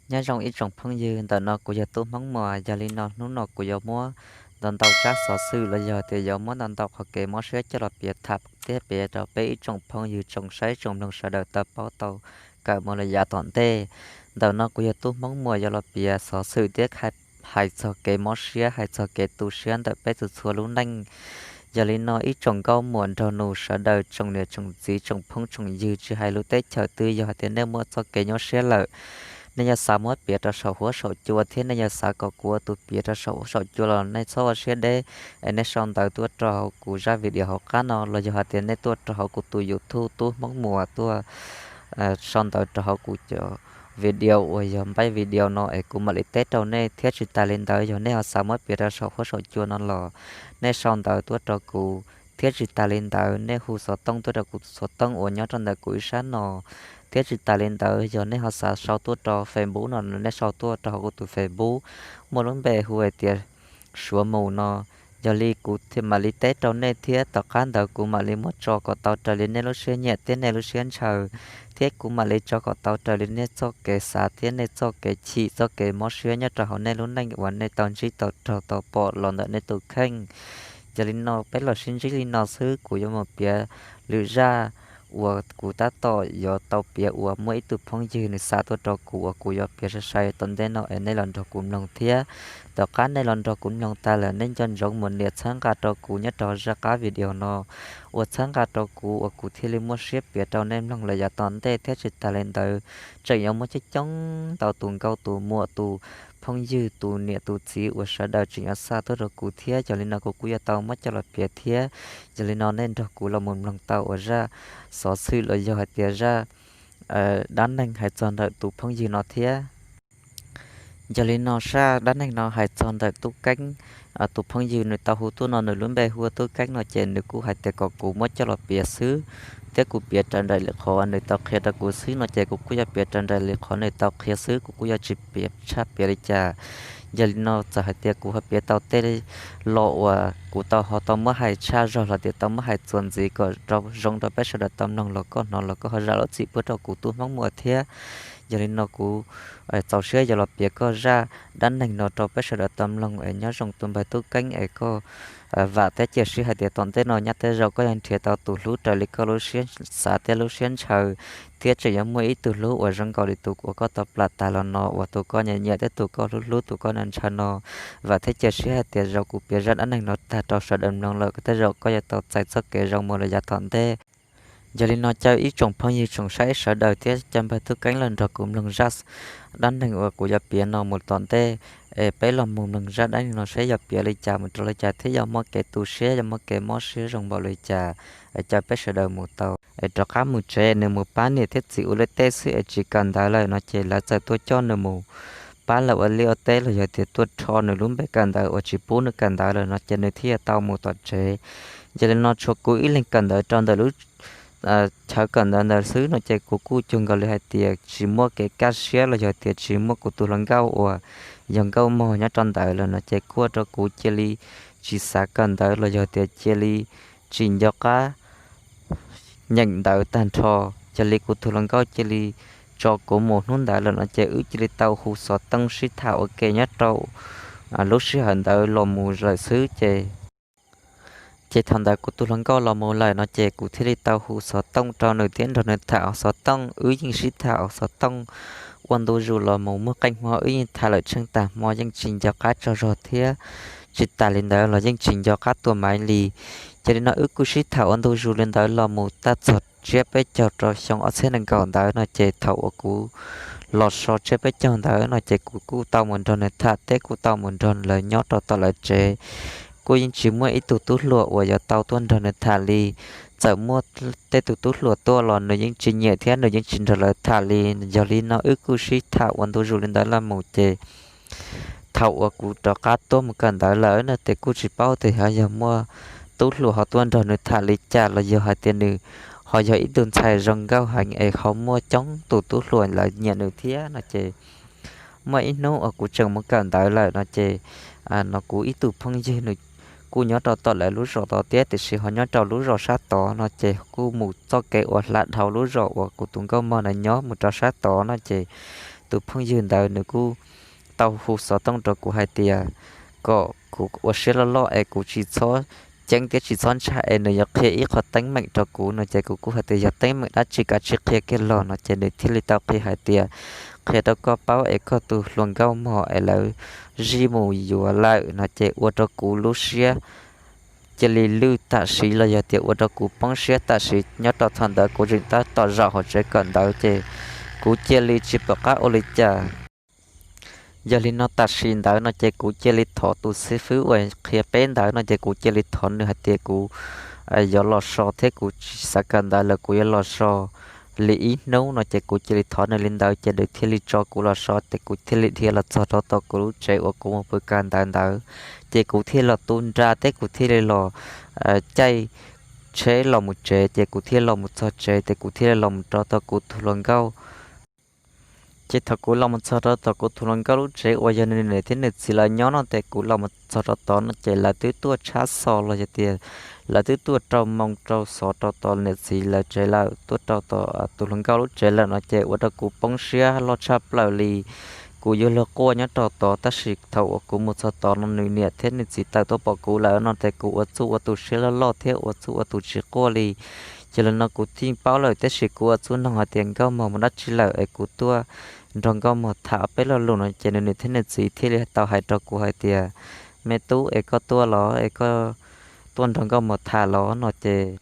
Nyob zoo ib tsoom phooj ywg, ntawm no kuv yog Tub Hmoob Muas. Yog li no hnub no kuv yuav muab ntau ntau tsab xov xwm los yog tias yuav muab ntau ntau qhov kev mob siab coj los piav tham thiab piav rau peb ib tsoom phooj ywg tsoom saib tsoom mloog sawv daws tau paub tau kawm mus lawm yav tom ntej. Ntawm no kuv yog Tub Hmoob Muas yuav los piav xov xwm thiab hais txog kev mob siab, hais txog kev tu siab ntawm peb txhua txhua lub neej. Yog li no ib tsoom nkauj muam nraug nus sawv daws, tsoom niam tsoom txiv, tsoom phooj tsoom ywg, tsis hais lub teb chaws twg, yog hais tias nej muaj txoj kev nyuaj siab lawm, nej yog xav muab piav rau saum huab saum cua thiab nej yog xav kom kuv ua tus piav rau saum huab saum cua los nej txhob ua siab deb, es nej sau ntawv tuaj rau hauv kuv zaj video hauv qab no los yog hais tias nej tuaj rau hauv kuv tus YouTube Tub Hmoob Muas tuaj sau ntawv rau hauv kuv cov video uas yog npaj video no es kuv mam li teb rau nej. Thiab tsis tas li ntawd, yog nej ho xav muab piav rau saum huab saum cua no los nej sau ntawv tuaj rau kuv. Thiab tsis tas li ntawd, nej hu xov tooj tuaj rau kuv tus xov tooj uas nyob rau ntawm kuv ib sab no. Thiab tsis tas li ntawd, yog nej ho xav sau tuaj rau Facebook no, nej sau tuaj rau hauv kuv tus Facebook muaj lub npe hu hais tias Suav Mus no. Yog li kuv thiaj mam li teb rau nej thiab tom qab ntawd kuv mam li muab tso kom tau raws li nej lub siab nyiam thiab nej lub siab ntshaw, thiab kuv mam li tso kom tau raws li nej txoj kev xav thiab nej txoj kev chim txoj kev mob siab nyob rau hauv nej lub neej uas nej tau ntsib tau raug tau pom los ntawm nej tus kheej. Yog li no peb los sib ntsib li no xwb, kuv yuav mus piav lwm zaj uas kuv tab tom yuav tau piav uas muaj ib tug phooj ywg nws xa tuaj rau kuv uas kuv yuav piav sai sai tom ntej no es nej los nrog kuv mloog thiab. Tom qab nej los nrog kuv mloog tas lawm, nej nco ntsoov mus nias txhawb nqa rau kuv nyob rau zaj qab video no, ua txhawb nqa rau kuv uas kuv thiaj li muaj siab piav rau nej mloog lawm yav tom ntej. Thiab tsis tas li ntawd, tseem yuav muaj coob coob ntau tus nkauj tus muam tus phooj ywg tus niam tus txiv uas sawv daws tseem yuav xa tuaj rau kuv thiab. Yog li no kuv kuj yuav tau muab coj los piav thiab. Yog li no nej nrog kuv los mus mloog tau uas zaj xov xwm los yog hais tias zaj dab neeg hais txog ntawm tus phooj ywg no thiab. Yog li no zaj dab neeg no hais txog ntawm Tub Keeb. Tus phooj ywg nws tau hu tuaj no nws lub npe hu ua Tub Keeb no ces nws kuj hais tias kom kuv muab coj los piav xwb, thiab kuv piav raws nraim li qhov nws tau qhia rau kuv xwb no ces kuv kuj yuav piav raws nraim li qhov nws tau qhia xwb, kuv kuj yuav tsis piav tshaj piav li cas. Yog li no txawm hais tias kuv ho piav tau tej lo uas kuv tau ho tau muab hais tshaj zog los tias tau muab hais txuas ntxiv kom zoo rau peb sawv daws tau mloog los koj hnov los koj ho zam lub txim pub rau kuv Tub Hmoob Muas thiab. Yog li no kuv txaus siab yuav los piav koj zaj dab neeg no rau peb sawv daws tau mloog es nyob zoo tus npawg Tub Keeb es koj vam thiab cia siab hais tias tom ntej no nyaj tej zaum koj yuav nrhiav tau tus hlub raws li koj lub siab xav thiab lub siab ntshaw, thiab tseem yuav muaj ib tug hlub uas zoo nkaus li tus uas koj tau plam tas los no uas tus koj nyiam nyiam thiab tus koj hlub hlub tus koj ntshaw no. Vam thiab cia siab hais tias zaum kuv piav zaj dab neeg no tag rau sawv daws mloog lawm tej zaum koj yuav tau txais txoj kev zoo mus lawm yav tom ntej. Yog li no caw ib tsoom phooj ywg tsoom saib sawv daws thiab caw npawg Tub Keeb los nrog kuv mloog zaj dab neeg uas kuv yuav piav no mus tom ntej. Es peb los mus mloog zaj dab neeg no saib yog piav li cas mus rau li cas thiab yog muaj kev tu siab yog muaj kev mob siab zoo npaum li cas. Es caw peb sawv daws mus tau. Es rov qab mus tsev nws mus pab niam thiab txiv ua liaj teb xwb es tsis kawm ntawv lawm no ces lawv txawm tuaj coj nws mus pab lawv ua liaj ua teb los yog tias tuaj rho nws lub npe kawm ntawv uas tsis pub nws kawm ntawv lawm no ces nws thiaj yuav tau mus tom tsev. Yog li no tshuav kuv ib leeg kawm ntawv rau ntawm lub chaw kawm ntawv ntawd xwb no ces kuv kuj cuag nkaus li hais tias tsis muaj kev kaj siab los yog tias tsis muaj kuv tus hluas nkauj uas yog nkauj mog nyob rau ntawd lawm no ces kuj ua rau kuv cia li tsis xav kawm ntawv los yog tias cia li tsis nco qab nyeem ntawv tag nrho. Yog li kuv tus hluas nkauj cia li tso kuv mus hnub ntawd lawm no ces wb cia li tau hu xov tooj sib tham ua ke nyob rau lub sij hawm ntawd los mus lawm xwb ces ces thaum ntawd kuv tus hluas nkauj los mus lawm no ces kuv thiaj li tau hu xov tooj rau nws thiab nrog nws tham hauv xov tooj. Wb yeej sib tham hauv xov tooj ua ntu zus los mus muaj qee hmo wb yeej tham lawm tsheej tag hmo yeej tsis nco qab tsaug zog thiab. Tsis tas li ntawd los yeej tsis nco qab tua maiv li. Yog li no wb kuj sib tham ua ntu zus li ntawd los mus tag txog tsiab peb caug rau xyoo ob txhiab nees nkaum ntawd no ces thaum uas kuv los so tsiab peb caug ntawd no ces kuv kuj tau mus nrog nws tham thiab kuj tau mus nrog lawv nyob rau tom lawv tsev. Kuj yeej tsis muaj ib tug tub hluas uas yuav tau tuaj nrog nws tham li. Txawm muaj tej tus tub hluas tuaj los nws yeej tsis nyiam thiab nws yeej tsis nrog lawv tham li. Yog li no wb kuj sib tham ua ntu zus li ntawd los mus ces thaum uas kuv rov qab tuaj mus kawm ntawv lawm no ces kuj tsis paub tias ho yog muaj tub hluas ho tuaj nrog nws tham li cas los yog hais tias nws ho yog ib tug ntxhais zoo nkauj heev es ho muaj coob tus tub hluas lawv nyiam nws thiab no ces muaj ib hnub uas kuv tseem mus kawm ntawv lawm no ces no kuv ib tug phooj ywg nws kuj nyob rau tom lawv lub zos tod thiab tiam sis ho nyob rau lub zos sab tod no ces kuj mus txoj kev uas hla dhau lub zos uas kuv tus nkauj mog na nyob mus rau sab tod no ces tus phooj ywg ntawd nws kuj tau hu xov tooj rau kuv hais tias kom kuv ua siab loj loj es kuv tsis txhob ceeb thiab tsis txhob ntshai es nws yuav qhia ib qho teeb meem rau kuv no ces kuv kuj hais tias yog teeb meem dab tsi kav tsij qhia kiag los no ces nws thiaj li tau qhia hais tias qhia rau koj paub es koj tus hluas nkauj mog es lawv zij mus yuav lawm no ces ua rau kuv lub siab cia li lwj tam sim los yog tias ua rau kuv poob siab tam sim. Nyob rau thaum ntawd kuv tseem tab tom zaum hauv tsev kawm ntawv ces kuv cia li tsis pom qab ua li cas. Yog li no tam sim ntawd no ces kuv cia li thov tus xib fwb uas qhia peb ntawd no ces kuv cia li thov nws hais tias kuv yuav los so thiab kuv tsis xav kawm ntawv lawm kuv yuav los so li ib hnub no ces kuv cia li thov nws li ntawd ces nws thiaj li tso kuv los so ces kuv thiaj li dhia los txog rau tom kuv lub tsev uas kuv mus pw kawm ntawv ntawd. Ces kuv thiaj los tu nra thiab kuv thiaj li los caij tsheb los mus tsev ces kuv thiaj los mus txog tsev ces kuv thiaj li los mus rau tom kuv tus hluas nkauj. Ces thaum kuv los mus txog rau tom kuv tus hluas nkauj lub tsev uas yog nws niam thiab nws txiv lawv nyob no ces kuv los mus txog rau tod no ces lawv twb tuaj tshab xo los yog tias lawv twb tuaj rau moo rau xov rau tom niam txiv lawv tsev lawm, tuaj rau tom tus hluas nkauj lub tsev lawm no ces ua rau kuv poob siab loj tshaj plaws li. Kuv yuav luag quaj nyob rau tod tab sis thaum uas kuv mus txog tod no nws niam thiab nws txiv tawm tuaj pom kuv lawm no ces kuv ua txuj ua tus siab loj loj thiab ua txuj ua tus tsis quaj li. Yog li no kuv thiaj paub lawm tab sis kuv ua txuj noog hais tias nkauj mog mus dab tsi lawm es kuv tuaj nrog nkauj mog tham ob peb lo lus no ces nws niam thiab nws txiv thiaj li tau hais rau kuv hais tias me tub es koj tuaj los es koj tuaj nrog nkauj mog tham los no ces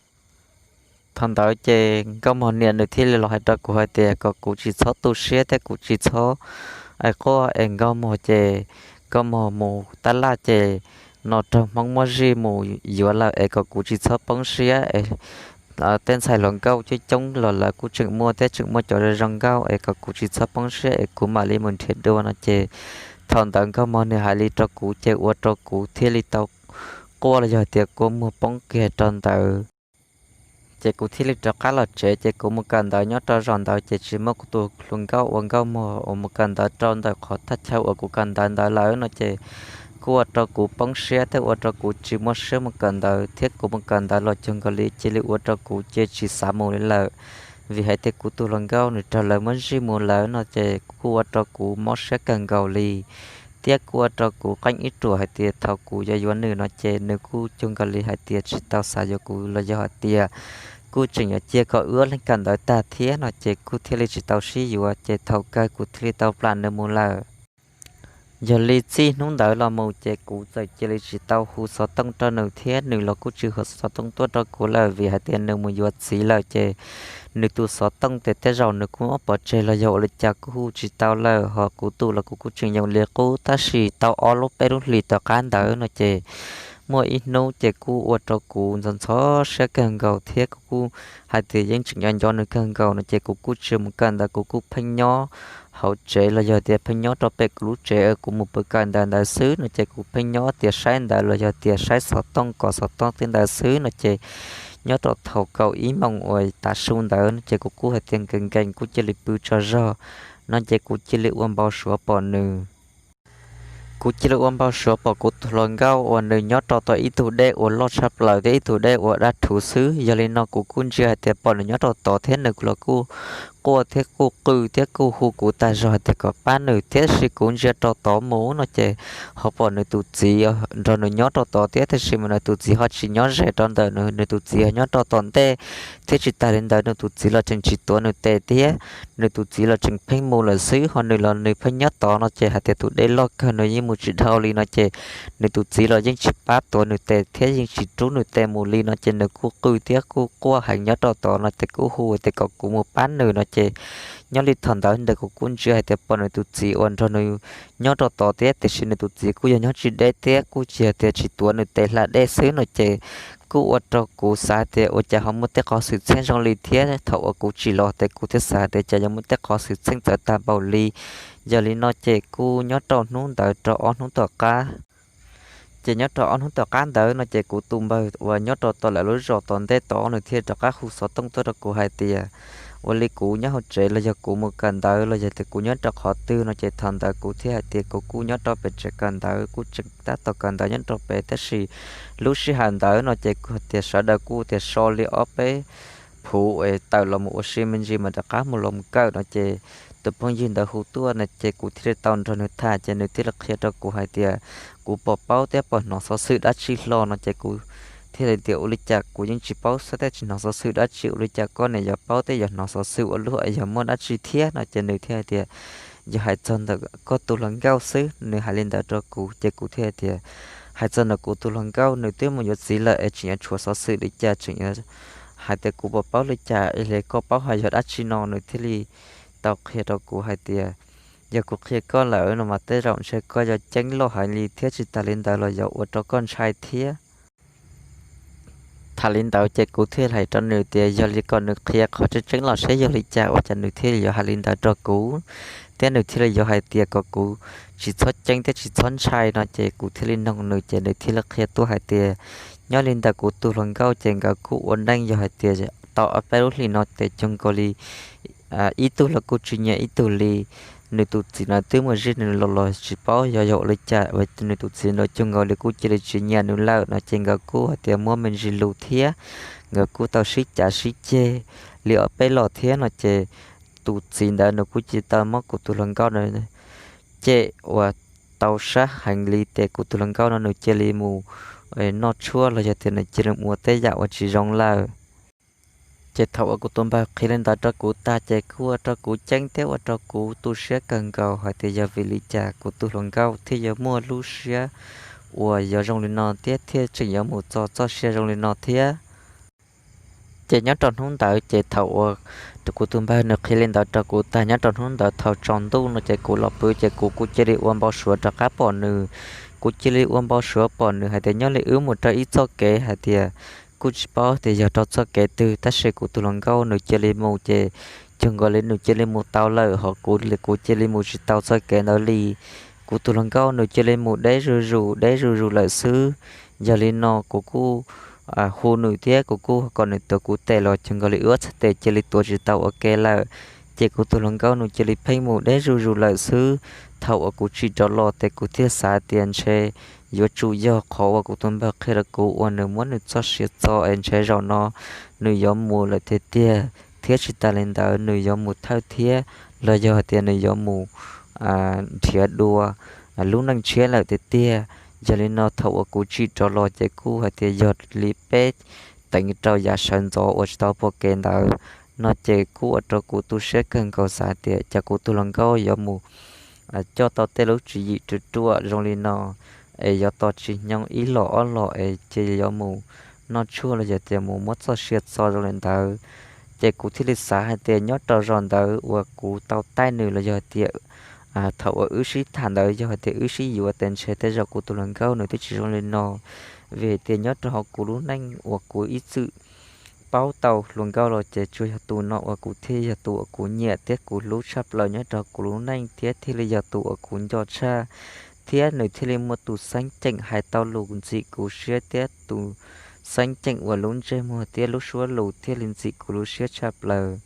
thaum ntawd ces nkauj mog niam nws thiaj li los hais rau kuv hais tias kom kuv tsis txhob tu siab thiab kuv tsis txhob quaj es nkauj mog ces nkauj mog mus tab laj ces no raug Hmoob muab zij mus yuav lawm es kom kuv tsis txhob poob siab es tej ntxhais hluas nkauj coob coob los lawv kuj tseem muaj thiab tseem muaj cov zoo zoo nkauj es kom kuv tsis txhob poob siab es kuv mam li mus nrhiav dua no ces thaum ntawd nkauj mog nws hais li rau kuv ces ua rau kuv thiaj li tau quaj los yog tias kua muag poob kiag rau ntawd. Ces kuv thiaj li rov qab los tsev ces kuv mus kawm ntawv nyob rau zaum ntawd ces tsis muaj kuv tus hluas nkauj uas nkauj mog uas mus kawm ntawv rau ntawm qhov thaj chaw uas kuv kawm ntawv ntawd lawm no ces kuj ua rau kuv poob siab thiab ua rau kuv tsis muaj siab mus kawm ntawv thiab kuv mus kawm ntawv los cuag nkaus li cia li ua rau kuv cia tsis xav mus li lawm. Vim hais tias kuv tus hluas nkauj nws raug lawv muab zij mus lawm no ces kuj ua rau kuv mob siab kawg nkaus li thiab kuj ua rau kuv qeeb ib ruam hais tias thaum kuv yuav yuav nws no ces nws kuj cuag nkaus li hais tias tsis tau xav yuav kuv los yog hais tias kuj tseem yuav cia kom wb ob leeg kawm ntawv tag thiab no ces kuj thiaj li tsis tau sib yuav ces thaum kawg kuv thiaj li tau plam nws mus lawm. Yog li txij hnub ntawd los mus ces kuv txawm cia li tsis tau hu xov tooj rau nws thiab nws los kuj tsis hu xov tooj tuaj rau kuv lawm vim hais tias nws mus yuav txiv lawm ces nws tus xov tooj ces tej zaum nws kuj muab pov tseg los yog ua li cas kuj hu tsis tau lawm ho kuv tus los kuv kuj tseem yoo li qub tab sis tau ob lub peb lub hlis tom qab ntawd no ces muaj ib hnub ces kuj ua rau kuv ntxhov ntxhov siab kawg nkaus thiab kuv kuj hais tias yeej tseem nco nco nws kawg nkaus no ces kuv kuj tsis mus kawm ntawv kuv kuj pheej nyob hauv tsev los yog tias pheej nyob rau pem kuv lub tsev kuv mus pw kawm ntawv ntawd xwb no ces kuv pheej nyob tias saib ntawv los yog tias saib xov tooj kov xov tooj tej ntawd xwb no ces nyob rau thaum kaum ib moos uas tav su ntawd no ces kuv kuj hais tias nkees nkees kuj cia li pw tsaug zog no ces kuv cia li ua npau suav pom nws. Kuv cia li ua npau suav pom kuv tus hluas nkauj uas nws nyob rau tom ib tug dej uas loj tshaj plaws thiab ib tug dej uas daj rhuv xwb. Yog li no kuv kuj ntsia hais tias pom nws nyob rau tod thiab nws los kuj quaj thiab kuj qw thiab kuj hu kuv tag zog hais tias kom pab nws, tiam sis kuv ntsia rau tod mus no ces ho pom nws tus txiv nrog nws nyob rau tod thiab, tiam sis mas nws tus txiv ho tsis nyob ze rau ntawm nws, nws tus txiv ho nyob rau tom ntej. Thiab tsis tas li ntawd nws tus txiv los tseem tsis tuav nws tes thiab, nws tus txiv los tseem pheej mus lawm xwb, ho nws los nws pheej nyob tod no ces hais tias tus dej loj kawg nws yeej mus tsis dhau li no ces nws tus txiv los yeej tsis pab tuav nws tes thiab yeej tsis rub nws tes mus li no ces nws kuj qw thiab kuj quaj heev nyob rau tod no ces kuj hu tias kom kuv mus pab nws no ces nyob li thaum ntawd ntawd kuv kuj ntsia hais tias pom nws tus txiv uas nrog nws nyob rau tod thiab, tiam sis nws tus txiv kuj yog nyob tsis deb thiab kuj tsis hais tias tsis tuav nws tes hla dej xwb no ces kuj ua rau kuv xav hais tias ua cas ho muaj tej qhov xwm txheej zoo li thiab. Thaum uas kuv tsim los ces kuv thiaj xav hais tias cas yuav muaj tej qhov xwm txheej txawv tag npaum li. Yog li no ces kuj nyob rau hnub ntawd rau ob hnub tom qab. Ces nyob rau ob hnub tom qab ntawd no ces kuv tus npawg uas nyob rau tom lawv lub zos tom ntej tod nws thiaj rov qab hu xov tooj tuaj rau kuv hais tias ua li kuv nyob hauv tsev los yog kuv mus kawm ntawv los yog tias kuv nyob rau qhov twg no ces thaum ntawd kuv thiaj hais tias kuv kuj nyob rau pem tsev kawm ntawv, kuj tseem tab tom kawm ntawv nyob rau pem, tab sis lub sij hawm ntawd no ces kuv tias sawv daws kuj tias so li ob peb phuv es tawm los mus ua si me ntsis mas rov qab mus los mus kawm no ces tus phooj ywg ntawd hu tuaj no ces kuv thiaj li tau nrog nws tham ces nws thiaj li qhia rau kuv hais tias kuv pom paub thiab pom hnov xov xwm dab tsi hlo no ces kuv thiaj li tias ua li cas kuv yeej tsis paub xwb thiab tsis hnov xov xwm dab tsi, ua li cas koj niam yuav paub thiab yuav hnov xov xwm ua luaj es yog muaj dab tsi thiab no ces nws thiaj hais tias yog hais txog ntawm koj tus hluas nkauj xwb, nws hais li ntawd rau kuv ces kuv thiaj hais tias hais txog ntawm kuv tus hluas nkauj nws twb mus yuav txiv lawm es tseem yuav tshuav xov xwm li cas, tseem yuav hais tias kuv pom paub li cas es li koj paub hais yog dab tsi no, nws thiaj li tau qhia rau kuv hais tias yog kuv qhia koj lawm no mas tej zaum ntshe koj yuav ceeb loj heev li thiab tsis tas li ntawd los yuav ua rau koj ntshai thiab. Tham li ntawd ces kuv thiaj hais rau nws tias yog li kom nws qhia qhov tseeb tseeb los saib yog li cas ua cas nws thiaj li yuav hais li ntawd rau kuv, thiab nws thiaj li yuav hais tias kom kuv tsis txhob ceeb thiab tsis txhob ntshai no ces kuv thiaj li noog nws ces nws thiaj li qhia tuaj hais tias nyob li ntawm kuv tus hluas nkauj ces nkawd kuj ua neej yog hais tias tau ob peb lub hlis no ces cuag nkaus li ib tug los kuj tsis nyiam ib tug li. Nws tus txiv no twb mus zij nws los los tsis paub yog yog ua li cas uas nws tus txiv no cuag nkaus li kuj cia li tsis nyiam nws lawm no ces nkawd kuj hais tias muaj me ntsis lus thiab nkawd kuj tau sib cav sib ceg li ob peb los thiab no ces tus txiv ntawd nws kuj cia li tau muab kuv tus hluas nkauj no cem uas tau sab heev li ces kuv tus hluas nkauj no nws cia li mus noj tshuaj los yog tias nws cia li mus ua tej yam uas tsis zoo lawm. Ces thaum uas kuv tus npawg qhia li ntawd rau kuv tag ces kuj ua rau kuv ceeb thiab ua rau kuv tu siab kawg nkaus hais tias yog vim li cas kuv tus hluas nkauj thiaj yuav muaj lub siab uas yuav zoo li no thiab thiaj tseem yuav mus txog txoj sia zoo li no thiab. Ces nyob rau hnub ntawd ces thaum uas kuv tus npawg nws qhia li ntawd rau kuv tag nyob rau hnub ntawd thaum tsaus ntuj no ces kuv los pw ces kuv kuj cia li ua npau suav rov qab pom nws. Kuv cia li ua npau suav pom nws hais tias nyob li wb mus rau ib txoj kev hais tias kuj tsis paub tias yog rau txoj kev twg tab sis kuv tus hluas nkauj nws cia li mus ces cuag nkaus li nws cia li mus tau lawm ho kuv li kuv cia li mus tsis tau txoj kev ntawd li. Kuv tus hluas nkauj nws cia li mus deb zuj zus deb zuj zus lawm xwb. Yog li no kuv kuj hu nws thiab kuv kuj kom nws tuav kuv tes los cuag nkaus li wb ob txhais tes cia li tuav tsis tau ua ke lawm. Ces kuv tus hluas nkauj nws cia li pheej mus deb zuj zus lawm xwb. Thaum uas kuv tsim rov los ces kuv thiaj xav tias ntshe yuav tsum yog qhov uas kuv tus npawg qhia rau kuv uas nws muab nws txoj sia txo es ntshe zaum no nws yuav mus lawm tiag tiag thiab tsis tas li ntawd nws yuav mus thawj thiab los yog hais tias nws yuav mus nrhiav dua lub neej tshiab lawm tiag tiag. Yog li no thaum uas kuv tsim rov los ces kuj hais tias yog li peb teev rau yav sawv ntxov uas tsis tau pom kev ntawd no ces kuj ua rau kuv tu siab kawg nkaus xav tias cas kuv tus hluas nkauj yuav mus coj tau tej lub tswv yim ruam ruam zoo li no es yuav tos tsis nyoog ib los ob los es cia yuav mus noj tshuaj los yog tias mus muab txoj sia txo zoo li ntawd. Ces kuv thiaj li xav hais tias nyob rau zaum ntawd uas kuv tau taij nws los yog tias thaum uas wb sib tham ntawd yog hais tias wb sib yuav tes ntshe tej zaum kuv tus hluas nkauj nws twb tsis zoo li no. Vim hais tias nyob rau hauv kuv lub neej uas kuv ib txwm paub tau hluas nkauj los ces tsuas yog tus no uas kuv thiaj yog tus uas kuv nyiam thiab kuv hlub tshaj plaws nyob rau kuv lub neej thiab thiaj li yog tus uas kuv nco tshaj, thiab nws thiaj li muaj tus xeeb ceem hais tau lus ntxim kuv siab thiab tus xeeb ceem uas lub ntsej muag thiab lub suab lus thiaj li ntxim kuv lub siab tshaj plaws.